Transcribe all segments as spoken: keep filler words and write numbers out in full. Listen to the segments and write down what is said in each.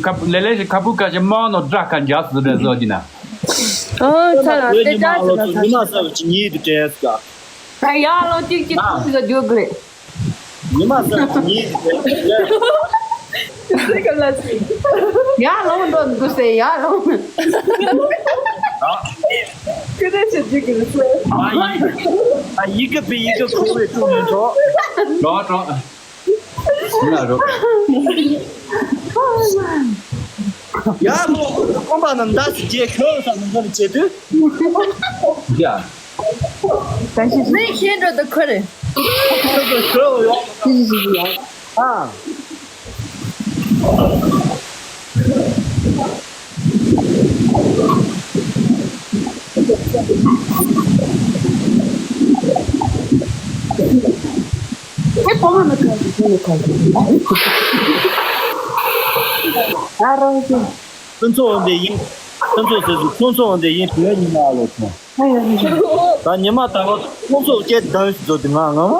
ཁ་ལེ་ལེ་ཞིག་ཁ་བུ་ཁ་ཞིག་མ་ནོ་དྲ་ཁ་འཇགས་སུ་རེ་བཟོ་གྱི་ན། ཨོ་ཚ་ལ་དེ་ཅག་ཅི་ལ་ཚ་ཉི་མ་ས་བ་ཅི་ཉིད་དུ་དྲན་ས། ད་ཡར་ལོང་གཅིག་གཅིག་ཨ། ཐུག་ས་རྒྱུ་དགོས། ཉི་མ་ས་བ་ཅི་ཉིད་དུ་དྲན་ས། ཡར་ལོང་འགྲོ་དགོས་སེ་ཡར་ལོང་། ཁྱོད་རེ་ཞིག་རྒྱུ་དགོས་སེ། ཨ་ཡི་གེ་བི་ཡི་གེ་ཁོ་བའི་ཀྲུང་མི་ཐོག་གྲོགས་གྲོགས། ཡིན་ལ་རོགས། ཡ་ལོ། ཁོང་པ་རྣམས་འདྲ་སི་རྗེས་ཁྱོད་ས་ནང་འདྲ་བྱེད་དུས། ཡ། ནི་ཤེས་འགྲོ་འདུག་ཁོ་རེ། ཁྱོད་ཚོ་ཁྱོད་ཡོང་། ཨ། ཁྱོད་ཚོ་འོང་དེ་ཡིན། ཁྱོད་ཚོ་ཟེར་ཟེར་ཁྱོད་ཚོ་འོང་དེ་ཡིན་བོད་ཉི་མ་ལོ་ཆུང་། ད་ཉི་མ་ད་བ་ཁོང་ཚོ་སྐད་གདངས་ཤིག་བཟོ་དེ་ང་ང་།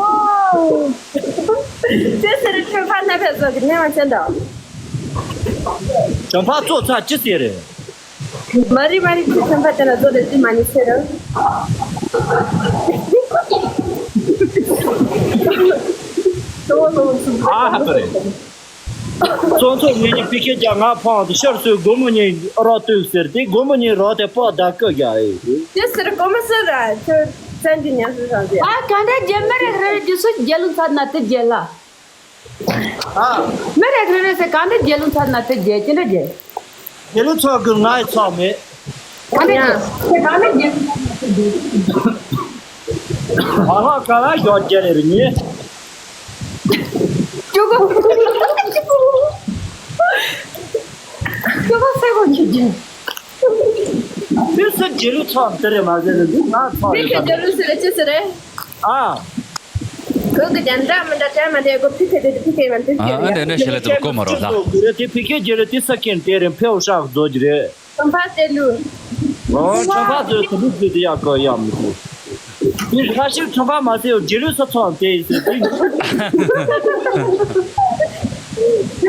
ཅེས་ཟེར་ཁྱོད་ཕར་ན་ཕེབས་བཟོ་གི་ནས་མ་ཆེན་དང་། བྱམས་པ་ཚོ་ཚ་ཅི་ཟེར་རེད། མ་རི་མ་རི་ཁྱོད་ཁྱམས་པ་དེ་ལ་བཟོ་རེད་དེ་མ་ནི་ཟེར་ར། ཨ་ཧ་པ་རེད། ཚོང་ཚོགས་ངེད་གཉིས་ཕི་ཁེ་རྒྱ་ང་ཕང་དུ་ཤར་སོའི་སྒོ་མོ་གཉིས་རོགས་བཏུག་ཟེར་ཏེ་སྒོ་མོ་གཉིས་རོགས་དེ་སྤོ་ད་ཀི་རྒྱ་ཨེ། དེ་ཟེར་སྒོ་མོ་ཟེར་ར་ཁྱོད་བཙན་གྱི་ཉམས་སུ་བཟང་ཟེར། ཨ་ག་འདྲ་རྒྱ་མི་རེད་རེད་རྒྱུ་སུ་རྒྱལ་ལུང་ཚར་ན་དེ་རྒྱལ་ལ། ཨ། མི་རེད་རེད་རེད་ཟེར་ག་འདྲ་རྒྱལ་ལུང་ཚར་ན་དེ་རྒྱལ་ཅི་འདྲ་རྒྱལ། རྒྱལ་ལུང་ཚོགས་ཀྱི་ང་ཡི་ཚོགས་མེད། ཨ་ནི་ཡ། ཁྱེད་རང་ནི་རྒྱལ་ལུང་ཚོགས་མ་ཟེར་འདུག་ཨ་ཧ་ག་ལ་ཞོགས་རྒྱལ་ལེ་རེ་ཉེ། ཅུ་གུ། ཅུ་གུ་སེ་གོ་ཁྱེད་རྒྱལ། དེ་སུ་རྒྱལ་ལུང་ཚོགས་དེ་རེད་མ་ཟེར་ནི་འདུག་ང་ཚོགས་མེད་ཁྱེད་རྒྱལ་ལུང་ཟེར་རེ་ཅི་ཟེར་རེ། ཨ། ཁོང་གི་དེ་འདྲ་མི་འདྲ་དྲན་མ་དྲན་གོ་ཕི་ཁེ་དེ་དེ་ཕི་ཁེ་མ་ཕི་ཁེ་ཨ་ཨ་འདྲ་འདྲ་ཞེ་ལ་དེ་གོ་མ་རོགས་ད། དེ་ཕི་ཁེ་རྒྱལ་ལེ་དེ་ས་ཁེན་དེ་རེད་ཕེའུ་ཧྲག་རྫོ་རྒྱུ་རེད། ཁྲོམ་པ་སྟེར་ལུགས། ཨོ་ཁྲོམ་པ་ཚོས་དུ་ལུགས་དུས་དུ་ཡག་གོ་ཡག་མི་ཐུབ། དེ་ཁ་ཤས་ཁྲོམ་པ་མ་ཟེར་བ་རྒྱལ་ལུགས་ས་ཚོགས་དེ་ཡིན་ཟེར་དུས།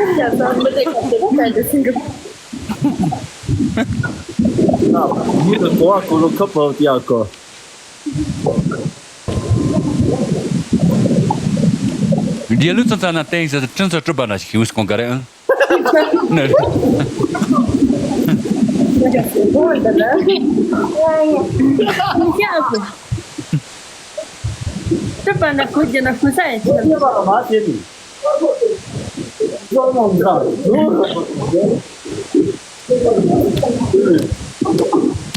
ཡ་ས་མི་དེ་ཁ་ཤས་ཁ་ཤས་སིང་གི། ཡིན་དུ་གོ་བ་གོ་ལུགས་ཁ་བབ་དུ་ཡག་གོ། རྒྱལ་ལུགས་ཚོ་ཚ་ན་བསྟན་ཟེར་དུས་ཁྲིམས་ཚོ་གྲུབ་པ་ན་ཞིག་ཡོད་སྐོང་ག་རེ་ཨང་། སྤྲུལ་པ་འདྲ་ཁུ་རྒྱུ་ན་ཁུ་ས་ཡི་ཆེ།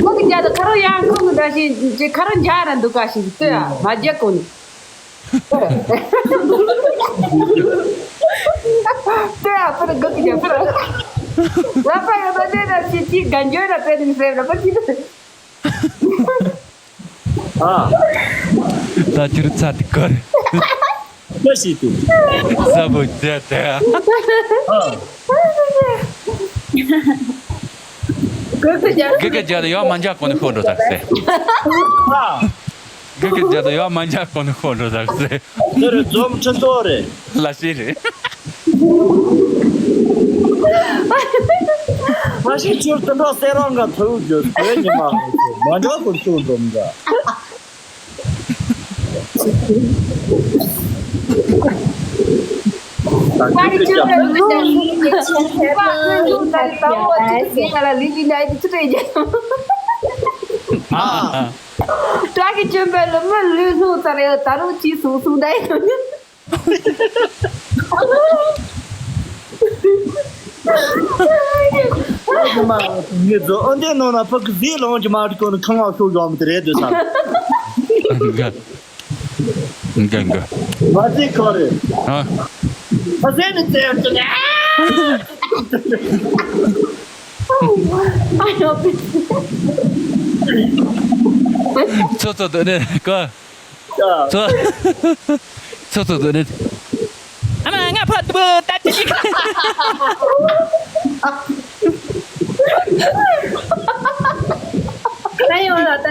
ཁོ་གི་རྒྱ་དང་ཁ་རོ་ཡང་ཁོ་གི་འདྲ་ཞིག་ཁ་རོ་འཇག་ར་འདུག་ག་ཞིག་ལྟོས་ཨ་མ་རྒྱག་གོ་ནི། ལྟོས་ཨ་པར་གོ་གི་རྒྱ་པར། ལ་པ་ཡོད་པ་དེ་འདྲ་ཞིག་ཅིག་གན་འཇོན་ར་པེ་རིང་སེ་ར་པ་ཅི། ཨ། ད་ཁྱོད་ཚ་དེ་གར། ཅི་ཞིག་དེ། ས་བོ་ཇ་ཏེ། ཨ། གི་གི་ཇ་ཏེ་ཡོ་མ་འཇག་གོ་ནི་ཤོར་འགྲོ་ཐག་སེ། ཨ། གི་གི་ཇ་ཏེ་ཡོ་མ་འཇག་གོ་ནི་ཤོར་འགྲོ་ཐག་སེ། འདི་རུ་འཛོམས་ཁྲི་ཏོ་རེད། ལ་ཤི་རེད། མ་ཤི་ཁྱོད་དུ་འགྲོ་སེ་རང་ག་ཐུག་རྒྱུ་བོད་ཉི་མ་མ་འགྲོ་ཁོ་ཚོ་འཛོམས་འདྲ། ད་ཁྱོད་ཀྱི་ཀྱང་ཨ། ཀྲ་གི་ཅོན་པའི་ལོ་མི་ལུས་ལྷུང་ཚར་ཡོད་ད་རུང་ཅི་སུང་སུང་ད་ཡོད། ཨོ་ཙི་མ། ངེད་ཚོ་ཨོ་འདྲེ་ནང་ན་ཕ་གི་ཟས་ལོངས་ཀྱི་མ་རིག་གོ་ནི་ཁང་བ་ཤོར་ཡོང་མི་དེ་རེད་འདོད་ས། འགའ་འགའ། མ་ཟས་ག་རེད། ཨ། ཕ་ཟས་ནི་ཙེ་ཡར་ཙེ་ནས། ཨ་ཡོ། ཚོ་ཚོ་དོ་ནས་ཀ་ཚོ། ཚོ་ཚོ་དོ་ནས། ཨ་མ་ང་ཕ་དུ་བུ་ད་ཅི་ཞིག་ད་ཡོང་ལ་ད།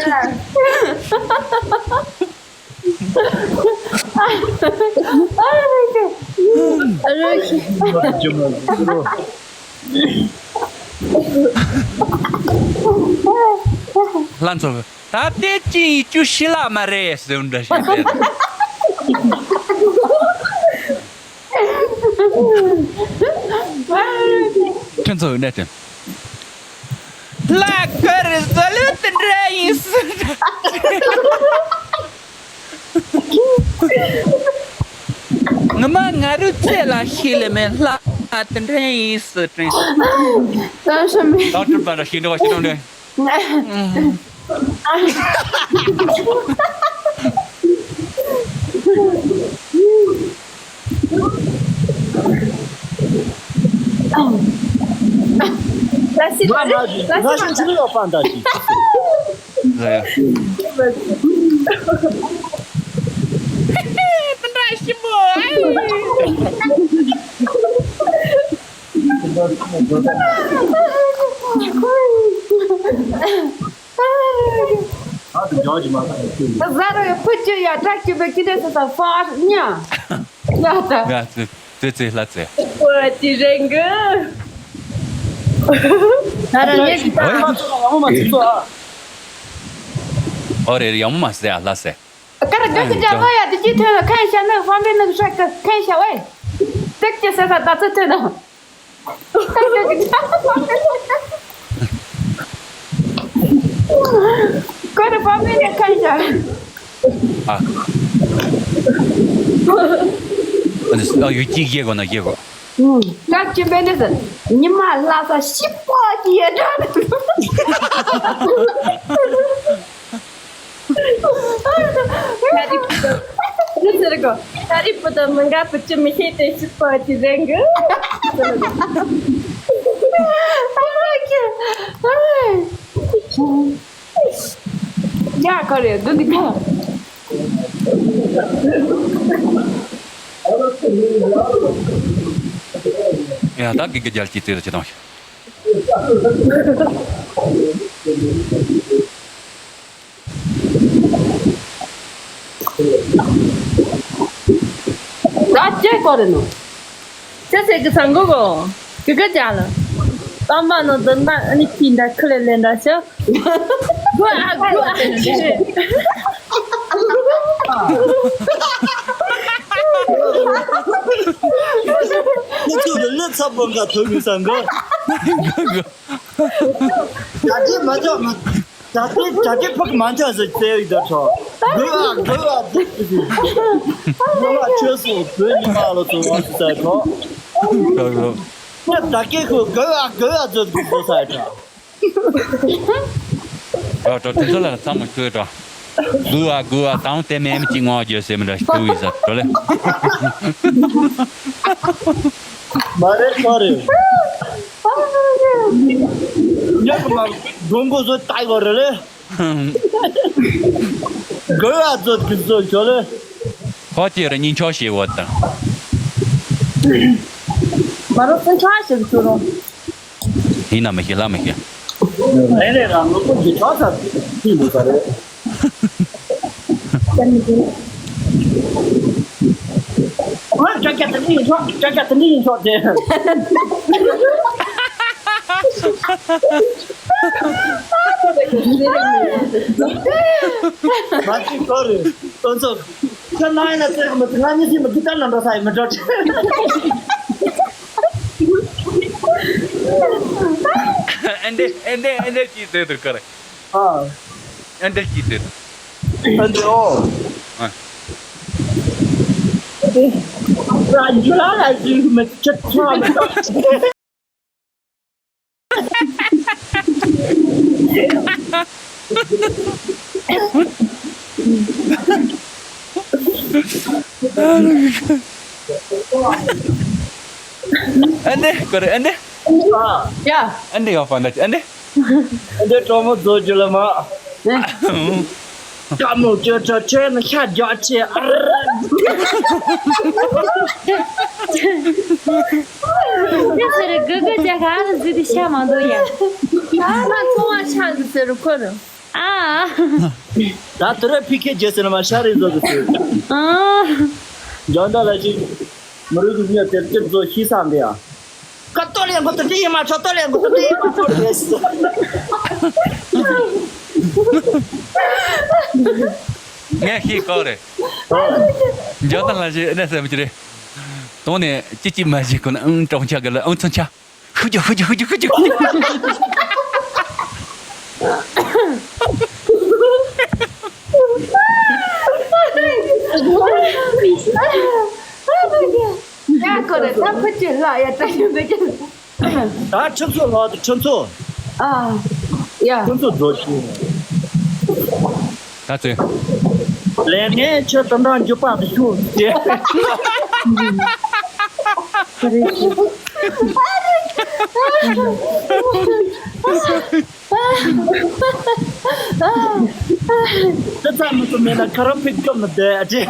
ཨ་རོ་ཞི། ལྷ་མཚོ། ད་ལྟའི་ཅི་ཡིན་རྒྱུ་ཤི་ལ་མ་རེད་ཟེར་འདྲ་ཞིག་རེད། ཁྱོད་ཚོ་ཡོད་ནས་དྲན། ལ་ཁར་ཟ་ལུ་དེ་འདྲ་ཡིན་སྲིད། ངི་མ་ང་རུ་ཚེ་ལ་ཤི་ལེ་མེ་ལྷ་དེ་འདྲ་ཡིན་སྲིད་དྲན། ད་ཤི་མེད། ད་གྲུབ་པ་འདྲ་ཤི་འདྲ་བ་ཤི་འདྲ་འདྲ། ལ་སི་ང་ང་ང་ཤི་ལ་ཕན་ད་ཅི། ཟ་ཡ། དེ་འདྲ་ཞིམ་པོ། ཨ་དེ་ཇོ་ཇི་མ་ཁ་ནས་ཤི། ཟ་རོ་ཡ་ཕུ་ཅི་ཡ་དྲག་ཅི་བེ་ཀི་དེ་སི་ད་ཕར་ཉ། ཡ་ད། ང་ཙི་ཙི་ཙི་ལྷ་ཙི། ཨོ་ཅི་རེད་གི། ད་ར་ངས་ཀི་ད། ཨོ་ཡ། ཡང་མ་ཚིག་ཚོ་ཨ། ཨོ་རེད་ཡང་མ་ཟེར་ཨ་ལྷ་ཟེར། ཀར་ག་གི་ཇ་ལོ་ཡ་དེ་ཅི་ཐོན་ལ་ཁན་ཤ་ནི་ཧྥང་པེ་ནི་ཤ་ཀ་ཁན་ཤ་ཝེ། ཏེག་ཅི་ཟེར་ས་ད་ཚི་ཐོན་ནོ། ཀར་ཧྥང་པེ་ནི་ཁན་ཤ། ཨ། ཨ་ནི་ཨ་ཡུ་ཅིག་ཡེ་གོ་ན་ཡེ་གོ། ཀ་ཅི་པེ་ནི་ཟེར། ཉི་མ་ལྷ་ས་ཤི་པོ་ཅི་ཡེ་འདྲ། ད་རི་པུ་ཏ། ད་རི་པུ་ཏ་མི་འགའ་པུ་ཅི་མི་ཤེས་ཏེ་ཤི་པ་ཅི་རེད་གི། ཡ་ཁ་རེ་འདི་འདི་ཁ། ཡ་ད་གི་གི་རྒྱལ་གྱི་རྩེ་རུ་ཅི་དང་། ད་ཅི་གོ་རེ་ནོ། ཅི་ཟེར་གི་ཚང་གོ་གོ། གི་གི་ཅ་ལ། ཏམ་པ་ནོ་དོན་དག་ཨ་ནི་ཁྱི་འདྲ་ཁི་ལེ་ལེ་འདྲ་ཤོ། གོ་ཨ་གོ་ཨ་ཅི་རེད། ཁྱི་ཚོ་ལ་ལེ་ཚ་པོ་འགའ་ཐོན་མི་སང་གོ། ད་ཅི་མ་ཅོག་མ། ད་ལྟའི་ད་ལྟའི་ཕུག་མ་འཇོག་ཟེར་ཙེ་ཡི་ད་ཆོག་དགོས་ཨ་དགོས་ཨ་ཟེར་ཙེ་ཟེར། ང་ལ་ཆོས་སུ་བོད་ཉི་མ་ལོ་ཚོ་བ་སུ་ཟེར་ཆོག་ང་ད་སྐད་ཁོ་དགོས་ཨ་དགོས་ཨ་ཟེར་དགོས་ཟེར་ཆོག་ཨ་ཏོ་དེ་ཚོ་ལ་ཚང་མ་ཁྱོད་ད་དགོས་ཨ་དགོས་ཨ་དང་དེ་མེད་མི་གཅིག་ངོ་རྒྱུ་ཟེར་མི་འདྲ་ཞིག་ཐུག་ཡིན་ཟེར་ཆོག་ལེ། མ་རེད་ཁོ་རེད། ཉག་མ་དགོང་མགོ་བཟོ་ལྟ་ཡོད་རེད་ལེ། དགོས་ཨ་ཚོད་ཀྱི་ཚོད་ཁྱོད་ལེ། ཁོ་ཅེ་ར་ཉིན་ཆོག་ཞེས་འོ་དང་། མ་རོ་སེམས་ཆགས་ཞེས་ཁྱོད་རང་། ཡིན་ན་མི་ཤེས་ལ་མི་ཤེས། རེ་རེ་རང་ངོ་ཀོ་གི་ཆོག་ས་ཅི་འདུག་ས་རེད། ཨ་ཀྱ་ཀྱ་དེ་འདྲ་ཡིན་ཆོག་ཀྱ་ཀྱ་དེ་འདྲ་ཡིན་ཆོག་དེ། མ་ཅིག་གོ་རེད་ཏོན་ཚོ། ཁྱོད་ནང་ཡིན་ན་ཚེ་གི་མི་ཚེ་ང་གཉིས་ཀྱིས་མི་འདི་ལྟར་ན་འགྲོ་ས་ཡིན་མི་འགྲོ། ཨེ་འདྲེ་ཨེ་འདྲེ་ཨེ་འདྲེ་ཅིག་ཟེར་འདུག་ག་རེད། ཨ། ཨེ་འདྲེ་ཅིག་ཟེར་འདུག་ཨེ་འདྲེ་ཨོ། ཨ། ར་ཇུ་ལ་ལ་ཇུ་མི་ཚེ་ཁྱོད་ཚོ་མི་འགྲོ། ཨ་ནེ་ཀོ་རེ་ཨ་ནེ། ཡ། ཨ་ནེ་ཡོད་པ་འདྲ་ཨ་ནེ། ཨ་ནེ་གྲོགས་མོ་རྫོགས་རྒྱུ་ལ་མ། ཀ་མོ་ཅོ་ཅོ་ཅེ་ནི་ཤ་རྒྱག་ཅེ་ཨ་ར། དེ་ཟེར་གི་གི་ཅག་ག་རུ་འཛུལ་ཏེ་ཤ་མ་འདུག་ཡ། ཨ་མ་ཚོང་བ་ཤ་འདི་ཟེར་ཁོ་རུ། ཨ། ད་དུ་རེ་ཕི་ཁེ་རྒྱལ་ཟེར་ན་མ་ཤ་རེ་བཟོ་གི་ཟེར། ཨ། འཇོན་ད་ལ་ཅིག་མི་རུ་གི་མྱི་དེར་ཅིག་བཟོ་ཤི་ས་འདི་ཡ། ཁ་ཏོ་ལེན་གོ་ཏོ་ཏི་ཡི་མ་ཆོ་ཏོ་ལེན་གོ་ཏོ་ཏི་ཡི་མ་ཆོ་རེད། ངས་ཤེས་ཀོ་རེད། འཇོག་དང་ལ་ཞེ་ནས་སེམས་ཀྱི་རེད། དོང་ནས་ཅི་ཅི་མ་ཞིག་ཁོ་ན་ཨང་གྲོང་ཆ་གི་ལ་ཨང་ཚང་ཆ། ཧུ་ཅི་ཧུ་ཅི་ཧུ་ཅི་ཧུ་ཅི། ཡ་ཁོ་རེ་ད་ཕུ་ཅི་ལ་ཡ་ད་ཡ་ད་ཡ། ད་ཁྲིམས་ཚོགས་ལགས་དང་ཁྲིམས་ཚོགས། ཨ། ཡ། ཁྲིམས་ཚོགས་རྫོགས་ཤིང་། ད་ཚོས། ལས་ངན་ཁྱོད་དམ་དྲག་འཇུག་པ་དང་ཤུགས་ཏེ། ད་ཚ་མི་ཚོ་མེད་ན་ཁ་རོ་ཕིག་སྐྱོབ་ན་བསྡད་ཨ་ཅེ།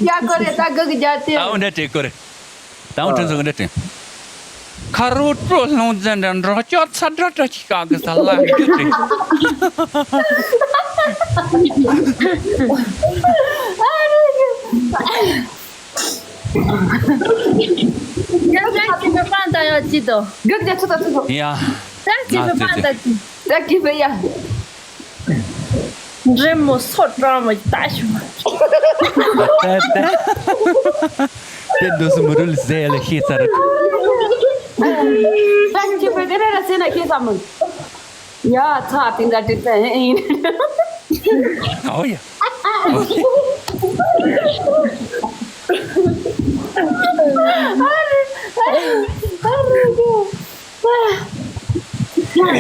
ཡ་ཀོ་རེ་ད་གི་གི་རྒྱ་ཏེ། ད་འོ་འདྲ་དྲན་ཀོ་རེ། ད་འོ་དྲན་ཚོ་འདྲ་དྲན། ཁ་རོ་ཀྲོ་ལྷུང་ཙན་འདྲ་འགྲོ་ཅོག་ཚ་འདྲ་འདྲ་ཅིག་ཤག་གི་ས་ལ་འགྱུར་ཏེ། ཡང་ཡང་ཅི་ཕེ་པང་ད་ཡོད་ཅི་དོ། གི་གི་ཚོ་ད་ཚོ། ཡ། ད་ཅི་ཕེ་པང་ད་ཅི། ད་ཅི་ཕེ་ཡ། འདྲེ་མོ་སོ་བཀྲ་མོ་ལྟ་ཞུ་བ། དེ་འདུག་སུ་མི་རུལ་ཟེ་ལ་ཤེས་ཚར། ད་ཅི་བས་དེ་རེ་ར་སེ་ན་ཤེས་ས་མི། ཡ་ཚ་དེ་འདྲ་དྲི་ཚེ་ཨེ་ཡིན། ཨོ་ཡ།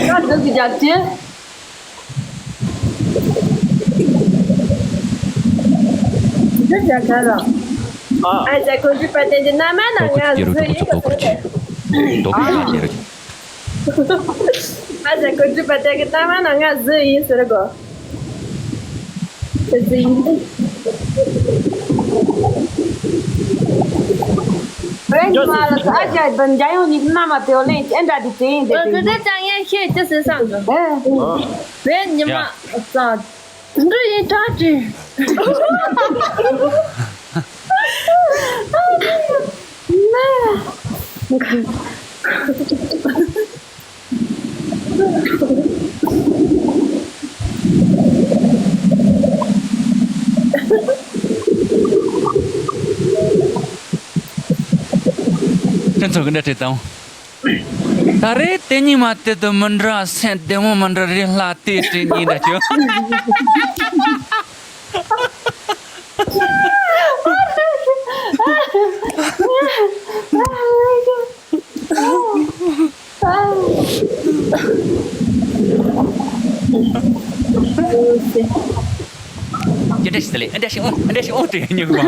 ཁ་འདུག་གི་རྒྱབ་ཀྱི། འདི་རྒྱ་གར་ར། ཨ། ཨ་ཅག་ཀུན་གྱི་པ་ཏན་གྱི་མནའ་མ་ན་ང་བཟོས་ཡིན་གི་ཟེར་གི། ཨ་ཅག་ཀུན་གྱི་པ་ཏན་གྱི་མནའ་མ་ན་ང་བཟོས་ཡིན་ཟེར་གོ། དེ་ཚོ་ཡིན་དུས། བོད་ཉི་མ་ལ་ཨ་ཅག་དང་རྒྱལ་ཡོངས་གཉིས་མནའ་མ་དེ་བ་ལེན་ཅན་འདྲ་དེ་དེ་ཡིན་དེ་དེ་ཡིན། དེ་ཅང་ཡན་ཤེས་ཅི་ཟེར་བསམ་འདུག་ཨེ། བོད་ཉི་མ་ཡ། ཙང་། དེ་འདྲ་ཡིན་དྲག་ཅིང་། ཁྱེད་ཚོ་གི་འདྲ་བྲིས་དང་། ད་རེས་དེ་ཉིན་མ་དེ་དུ་མི་འདྲ་སེམས་བདེ་མོ་མི་འདྲ་རེད་ལྷ་དེ་དྲིན་ཉིན་འདྲ་ཅོ། ཅི་འདྲ་ཞིག་ལས་འདྲ་ཞིག་འོང་འདྲ་ཞིག་འོང་དྲན་ཉོག་མ།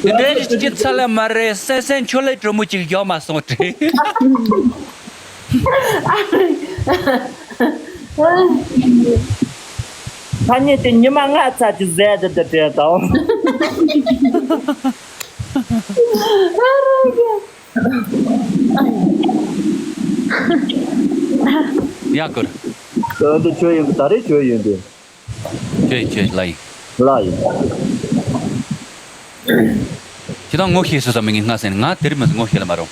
དེ་འདྲའི་སྐྱིད་ཚ་ལ་མ་རེད་སེ་སེ་ཆོ་ལེ་གྲོ་མོ་ཅིག་ཡོད་མ་སོང་དྲན། ཐ་སྙད་དེ་ཉི་མ་ལྔ་ཚར་གྱི་ཟས་དེ་དེ་བྲལ་དང་། ཡ་གུར། དོན་དུ་ཆོས་ཡིན་གི་ད་རེས་ཆོས་ཡིན་དུས། ཆོས་ཡིན་ཆོས་ལ་ཡིན། ལ་ཡིན། ཁྱེད་རང་ངོ་ཤེས་སུ་ཙམ་མི་ངན་སྔ་སེང་ང་དེར་མི་ངོ་ཤེས་ལ་མ་རུང་།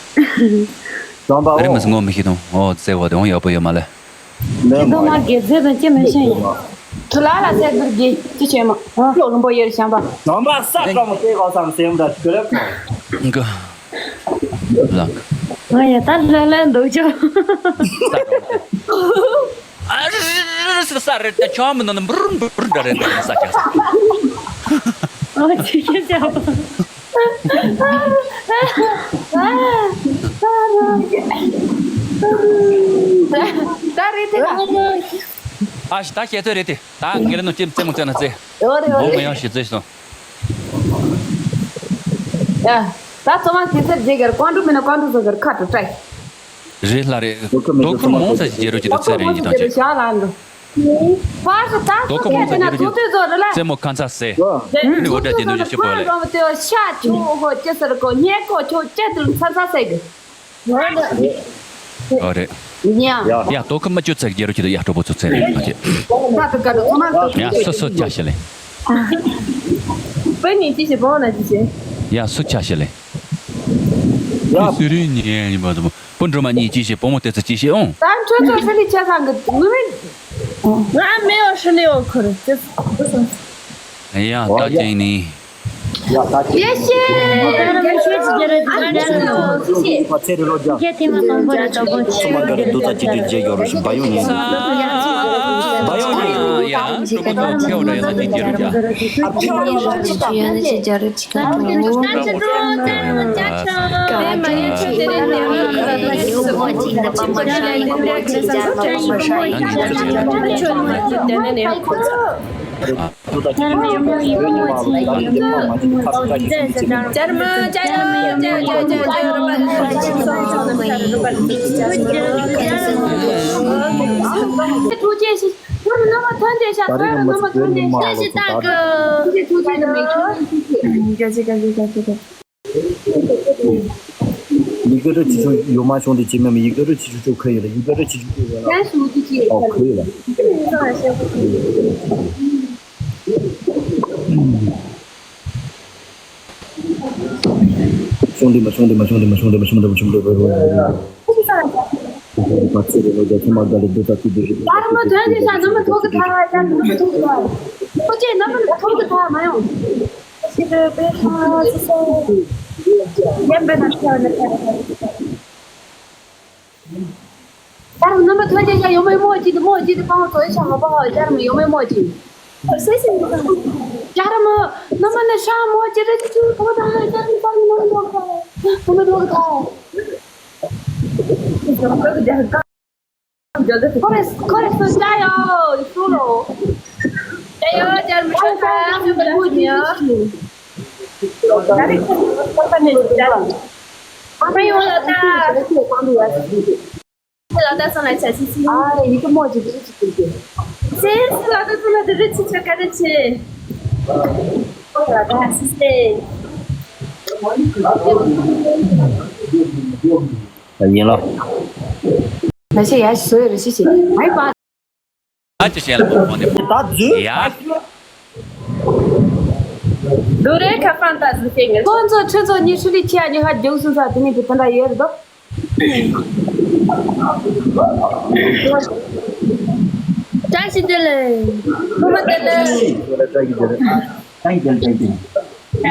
དམ་པ་དེར་མི་ངོ་མི་ཤེས་དང་ཨོ་ཙེ་བ་དང་ཡག་པོ་ཡོད་མ་ལེ། མེད་ཁྱེད་མ་རེད། དང་ང་དགེ་རྩེ་དང་ཅི་མི་ཤེས་ཡིན། དུ་ལ་ལ་སེ་དུར་གི་ཅི་བྱེད་མ་ཨོ་ལོ་རིན་པོ་ཡེར་བྱམས་པ། དམ་པ་ས་ཀ་མོ་ཏེ་གོ་སམ་སེམས་ར་ཅི་རེད་ཁོ། ང་ཡ་ད་ལ་ལ་འདུག་ཅོ། ཨ་རི་རི་རི་ས་རི་ད་ཆོ་མི་ནོ་ནི་འབུར་འབུར་འདྲ་རེད་འདུག་ས་ཆ་ས། ཨོ་ཅི་ཤེས་ཅོ། ད་རེད་དེ་ལ། ཨ་ཤི་ད་ཤེས་ཚོད་རེད་དེ། ད་ངེད་ལ་ནོ་ཅིམ་ཙེ་མོ་ཙེ་ན་ཙེ། ཡོ་རེད་ཡོ་རེད། མོ་མ་ཡང་ཤི་ཙེ་སོང་། ཡ། ད་ཚོ་མ་ཁྱེད་ཚེ་རྗེ་གར་ཀོང་ཀྲུག་མིན་ན་ཀོང་ཀྲུག་ཚོ་གར་ཁ་དྲུག་ཏྲའི། རེད་ལ་རེད། དོ་ཁུར་མི་དོ་ཁུར་མོ་ས་ཞིག་རྒྱལ་རོགས་ཀྱི་དུ་ཚེ་རིང་གི་དང་ཆེ། ཕར་ཞོག་ད་དོ་ཁུར་མོ་ས་རྒྱལ་རོགས་ཀྱི་རྩེད་མོ་ཁ་ཚ་སེ། ནི་འོ་ད་རྒྱལ་དོན་ཞིག་པོ་ལེ། རྩེད་མོ་ཁ་ཚ་སེ། ཨོ་རེད། ཡ་དོ་ཁུར་མ་བཅུ་ཚེ་རྒྱལ་རོགས་ཀྱི་དུ་ཡ་གྲོགས་པོ་ཚོ་ཚེ་རིང་གི་དང་ཆེ། ཡ་སོ་སོ་ཆ་ཤེ་ལེ། ཡ་སུ་ཆ་ཤེ་ལེ། ཡ། སུ་ཆ་ཤེ་ལེ། ཡ། སུ་རི་ཉེ་ཡིན་པ་དང་པོ་འགྲོ་མ་གཉིས་ཅི་ཤེ་བུ་མོ་དེ་ཚོ་ཅི་ཤེ་ཨོང་། ད་ཁྱོད་ཚོ་ཧྲི་ལི་ཆ་ཚང་གི་ངུ་མི། ང་མེ་ཡོ་ཧྲི་ལི་ཡོ་ཁུར་ཅི། ཡ་ད་ཅིང་ནི། ཡ་ད་ཅིང་། ཡེ་ཤེ། ད་ར་མི་ཤེས་ཅི་ར་ཅི་ར་ཅི་ར། ཁ་ཚེ་རི་ལོ་རྒྱ། ཁྱེད་ཐེངས་མ་དང་པོ་རེད་ད་པོ་ཆེ། ཚོ་མ་འགའ་རེ་རྡོ་རྩ་གཅིག་སྒྲིལ་བྱས་ཡོད་རོ་ཞིག་བ་ཡོང་ཡིན། བ་ཡོང་ཡིན། ཡ་ཁོ་ཚོ་ཆེ་བ་འདྲ་ཡོད་ན་ཅིག་སྒྱུར་རྒྱ། ཡོད་ན་ཅིག་སྒྱུར་རྒྱ། ཐུགས་རྗེ་ཆེ། ཁྱོད་རང་རྣམ་པ་ཐོན་ཏེ་ཤ། ཁྱོད་རང་རྣམ་པ་ཐོན་ཏེ་ཤ། ཐུགས་རྗེ་ཆེ། ཐུགས་རྗེ་ཆེ། ཡི་གེ་ར་ཆེ་ཆུང་ཡོད་མ་བྱུང་དེ་ཅི་མེད་མ། ཡི་གེ་ར་ཆེ་ཆུང་ཆོ་ཁ་ཡོད་ལ། ཡི་གེ་ར་ཆེ་ཆུང་ཆོ་ཡོད་ལ། ཨོ་ཁ་ཡོད་ལ། གཞུང་འདི་མ་གཞུང་འདི་མ་གཞུང་འདི་མ་གཞུང་འདི་མ་གཞུང་འདི་མ་གཞུང་འདི་མ་གཞུང་འདི་མ། ད་ཚེ་རིང་ལོ་རྒྱ་ཚེ་མ་དགའ་ལེ་འདི་ད་ཚེ་འདི་རེད། ད་རུང་མ་ཐོན་ཏེ་ཤ་ནུ་མ་ཐོག་གི་ཐ་ཡ། ནུ་མ་ཐོག་གི་ཐ། ཁོ་ཅེ་ནུ་མ་ཐོག་གི་ཐ་མ་ཡོང་། ཤི་རེ་པེ་ཧ་ཙི་སོ། ཡན་པེ་ན་ཁྱེར་ནས་ཁྱེར་ནས། ཅར་མ་ནུ་མ་ཐོན་ཏེ་ཤ་ཡོང་མེ་མོ་ཅི་དེ་མོ་ཅི་དེ་པང་ཚོ་ཤ་ཧ་པ་ཧ། ཅར་མ་ཡོང་མེ་མོ་ཅི། སེ་སེ་མོ། ཅར་མ་ནུ་མ་ནི་ཤ་མོ་ཅི་རེ་ཅི་ཅི་ཁོ་ད་ཧ། ཅར་མ་པང་ནུ་མ་ཁ་ནུ་མ་ཁ། ཁོ་རེ་ཁོ་རེ་སུ་ཅ་ཡོ་སུ་ལོ། ཅ་ཡོ་ཅར་མ་ཤ་ཁ་ནུ་མ་ཁ་ཉོ། ཨ་མ་ཡོང་ལ་ད། ལ་ད་སོང་ལ་ཆ་སི་སི། ཨ་ཡི་གེ་མོ་ཅི་དེ་ཅི་ཅི་ཅི། སེ་སི་ལ་ད་སོང་ལ་དེ་རེ་ཆི་ཆ་ག་རེ་ཆེ། ལ་ད་སི་སི། ཡིན་ལ། ལ་ཤེ་ཡ་ཤི་སོ་ཡ་རེ་ཤི་ཤི་མ་ཡི་པ། ཨ་ཅི་ཤེས་ལ་མོ་ནི་ད་རྫུན། ཡ། རྡོ་རེ་ཁ་ཕན་ད་ཟི་ཤེ་ངེ། ཁོང་ཚོ་ཁྱོད་ཚོ་གཉིས་ཧྲི་ལི་ཁྱི་ཡ་གཉིས་ཧ་རྒྱུག་སོང་ས་དེ་ནི་དེ་ད་འདྲ་ཡོད་རེད་དོ། བཀྲ་ཤིས་བདེ་ལེགས། ཐུགས་མ་བདེ་ལེགས། བཀྲ་ཤིས་བདེ་ལེགས། ཡ་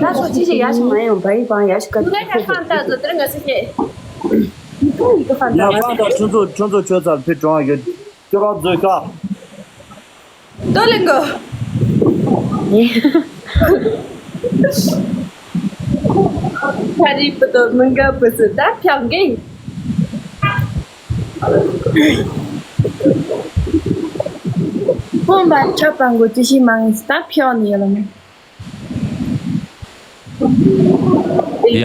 ད་སོ་ཅི་ཞིག་ཡ་ཞིག་མ་ཡོང་བ་ཡིན་པང་ཡ་ཞིག་ག་ཚོད་ཁ་ཁ་ད་ཚོ་དེར་ང་སི་ཀེ། ཡ་ཕང་ད་ཁྱོད་ཚོ་ཁྱོད་ཚོ་ཁྱོད་ཚར་ཕི་གྲོང་ཡོད། ཁྱོད་རང་ཚོའི་ཀ། ཏོ་ལེན་གོ། ཁ་རི་པུ་ཏོ་མི་འགའ་པུ་སི་ད་ཕྱག་འགེ། ཕོན་པ་ཆ་པ་འགོ་ཅི་ཤི་མང་ད་ཕྱག་ནི་ཡོད་ལ་མོ། ཡ།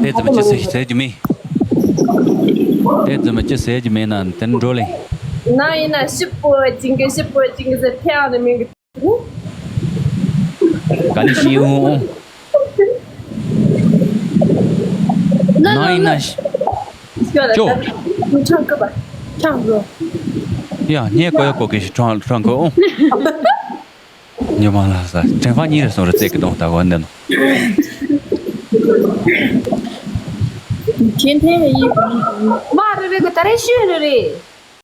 དེ་ཙམ་ཅི་ཟེར་ཟེར་རྒྱུ་མེད། དེ་ཙམ་ཅི་ཟེར་རྒྱུ་མེད་ན་དེ་འགྲོ་ལེ། ན་ཡིན་ན་ཞིབ་པོ་ཅིང་གི་ཞིབ་པོ་ཅིང་གི་ཟེར་ཐེ་ཨ་ནི་མིང་གི། ག་ནི་ཤི་ཡོང་། ན་ཡིན་ན་ཤི། ཅོ། ཁྲང་ཀི་པ། ཁྲང་ཀི། ཡ་ངས་གོ་ཡ་གོ་གི་ཤི་ཁྲང་ཁྲང་ཀི་ཨོ། ཉི་མ་ལ་ས་དྲན་པ་གཉིས་རེ་སོང་རེ་རྩེད་ཀྱི་གདོང་ལྟ་བ་འདི་ནོ། ཁྱེད་ཐེ་ཡི། མ་རེ་རེ་གི་ད་རེ་ཤི་རེ་རེ།